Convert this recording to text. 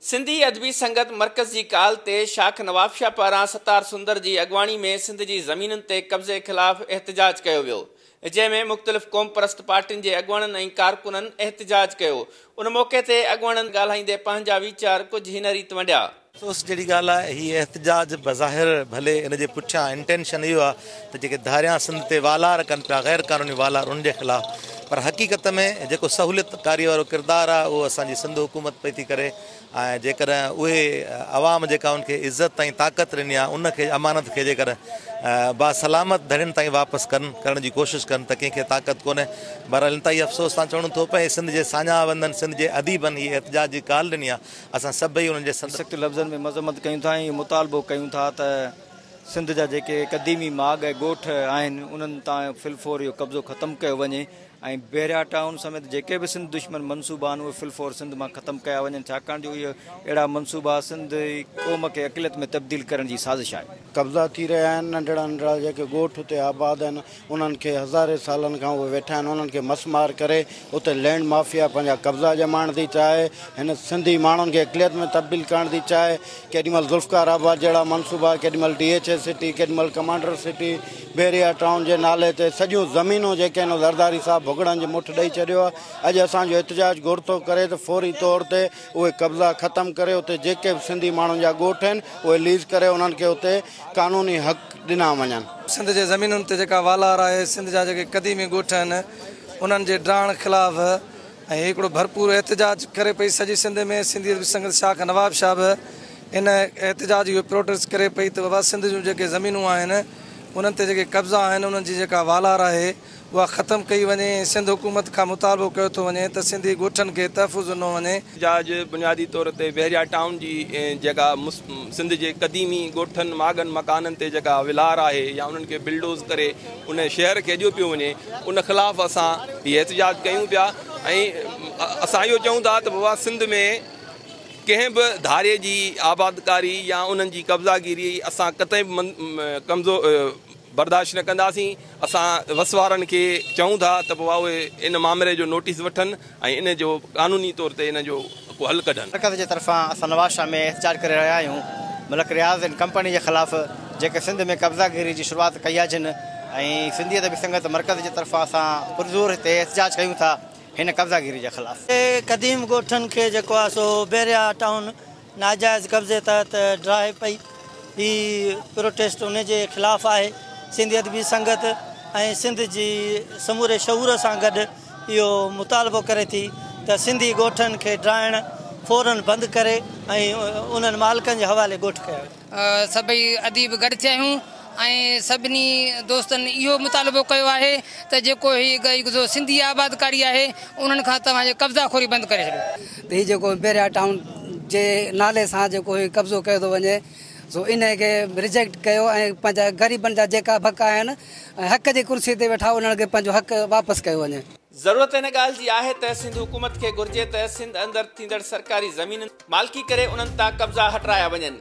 سنڌي ادبي سنگت مرڪز جي ڪال تي شاخ نوابشاهه پاران ستار سندر جي اڳواڻي ۾ سنڌ جي زمينن تي قبضي خلاف احتجاج ڪيو ويو، جنهن ۾ مختلف قومپرست پارٽين جي اڳواڻن ۽ ڪارڪنن احتجاج ڪيو. ان موقعي تي اڳواڻن ڳالهائيندي پنهنجا ويچار ڪجهه هن ريت ونڊيا. افسوس جهڙي ڳالهه آهي هي احتجاج بظاهر ڀلي ان جي پٺيان انٽينشن اهو آهي ته جيڪي ڌاريان سنڌ تي والار ڪن پيا غير قانوني والار انهن جي خلاف پر حقيقت ۾ جيڪو سهوليت ڪاري وارو ڪردار آهي اهو اسان جي سنڌ حڪومت پئي ٿي ڪري ۽ جيڪڏهن اهي عوام جيڪا ان کي عزت ۽ طاقت ڏني آهي ان کي امانت کي جيڪڏهن باسلامت ڌڻين تائين واپس ڪن ڪرڻ جي ڪوشش ڪن ته ڪنهن کي طاقت ڪونهي. بهرحال انتهائي افسوس سان چوڻو ٿو پئي سنڌ جي ساڃاهه وندن سنڌ جي اديبن هي احتجاج جي ڪال ڏني آهي اسان سڀئي انهن جي سند. سخت لفظن ۾ مذمت ڪيون ٿا ۽ مطالبو ڪيون ٿا ته سنڌ جا جيڪي قديمي ماڳ ۽ ڳوٺ آهن انهن تان في الفور اهو قبضو ختم ڪيو وڃي ۽ بحريا ٽائون سميت جيڪي به سنڌ دشمن منصوبا آهن اهي في الفور سنڌ مان ختم ڪيا وڃن ڇاڪاڻ جو اهي اهڙا منصوبا سنڌ قوم کي اقليت ۾ تبديل ڪرڻ جي سازش آهي. قبضا ٿي رهيا آهن ننڍڙا ننڍڙا جيڪي ڳوٺ اتي آباد آهن انهن کي هزارين سالن کان اهي ويٺا آهن انهن کي مسمار ڪري اتي لينڊ مافيا پنهنجا قبضا ڄمائڻ ٿي چاهي هن سنڌي ماڻهن کي اقليت ۾ تبديل ڪرڻ ٿي چاهي ڪيڏي مهل ذوالفقار آباد جهڙا منصوبا ڪيڏي مهل ڊي ايڇ اي سٽي ڪيڏي مهل ڪمانڊر سٽي بحريا ٽائون جي نالي تي سڄيون زمينون جيڪي آهن زرداري صاحب ڀڳڙن جي مٺ ڏئي ڇڏيو آهي اڄ اسان جو احتجاج گهر ٿو ڪري ته فوري طور تي اهي قبضا ختم ڪري اتي جيڪي به سنڌي ماڻهن جا ڳوٺ آهن اهي ليز ڪري انهن کي اتي قانوني حق ڏنا وڃن. سنڌ جي زمينن تي جيڪا والار آهي، سنڌ جا جيڪي قديمي ڳوٺ آهن انهن جي ڊاهڻ خلاف ۽ هڪڙو ڀرپور احتجاج ڪري پئي سڄي سنڌ ۾ سنڌي ادبي سنگت شاخ نواب شاهه به ان احتجاج اهو پروٽيسٽ ڪري پئي ته بابا سنڌ جون جيڪي زمينون آهن انهن تي جيڪي قبضا آهن انهن جي جيڪا والار آهي اها ختم ڪئي وڃي ۽ سنڌ حڪومت کان مطالبو ڪيو ٿو وڃي ته سنڌي ڳوٺن کي تحفظ ڏنو وڃي. احتجاج بنيادي طور تي بحريا ٽائون جي جيڪا سنڌ جي قديمي ڳوٺن ماڳن مڪانن تي جيڪا ولار آهي يا انهن کي بلڊوز ڪري ان شهر کي اڏيو پيو وڃي ان خلاف اسان هي احتجاج ڪيون پيا ۽ اسان اهو چئون ٿا ته بابا سنڌ ۾ ڪنهن به ڌاريي جي آبادڪاري يا انهن جي قبضاگيري اسان قطعي به ڪمزور برداشت نه ڪنداسين، اسان وس وارن کي چئون ٿا ته بابا اهي ان مامري جو نوٽيس وٺن ۽ ان جو قانوني طور تي ان جو ڪو حل ڪڍن. مرڪز جي طرفان اسان نوابشاهه ۾ احتجاج ڪري رهيا آهيون ملڪ رياض اينڊ ڪمپني جي خلاف جيڪي سنڌ ۾ قبضا گيري جي شروعات ڪئي آهي جن ۽ سنڌي ادبي سنگت مرڪز جي طرفان اسان پرزور هتي احتجاج ڪيون ٿا هن قبضا گيري جي خلاف. قديم ڳوٺن کي جيڪو آهي سو بحريا ٽائون ناجائز قبضي تحت ڊاهي پئي. هي پروٽيسٽ ان جي خلاف آهي. سنڌي ادبي سنگت ۽ سنڌ جي سموري شعور سان گڏ اهو مطالبو ڪري ٿي ته سنڌي ڳوٺن کي ڊاهڻ فورن بند ڪري ۽ انهن مالڪن جي حوالي ڳوٺ ڪيا وڃن. سڀئي اديب گڏ ٿيا آهيون ۽ سڀني دوستن اهو مطالبو ڪيو آهي ته جيڪو هي سنڌي آبادڪاري آهي انهن کان توهان جي قبضا خوري بند ڪري ڇڏيو. ته هي جيڪو بحريا ٽائون جي نالي سان جيڪو هي قبضو ڪيو ٿو وڃي سو انهي کي ريجيڪٽ ڪيو ۽ پنهنجا غريبن جا جيڪا به حق آهن ۽ حق جي ڪرسي تي ويٺا انهن کي پنهنجو حق واپس ڪيو وڃي. ضرورت ان ڳالهه جي آهي ته سنڌ حڪومت کي گهرجي ته سنڌ اندر ٿيندڙ سرڪاري زمينن مالڪي ڪري انهن تان قبضا هٽرايا وڃن.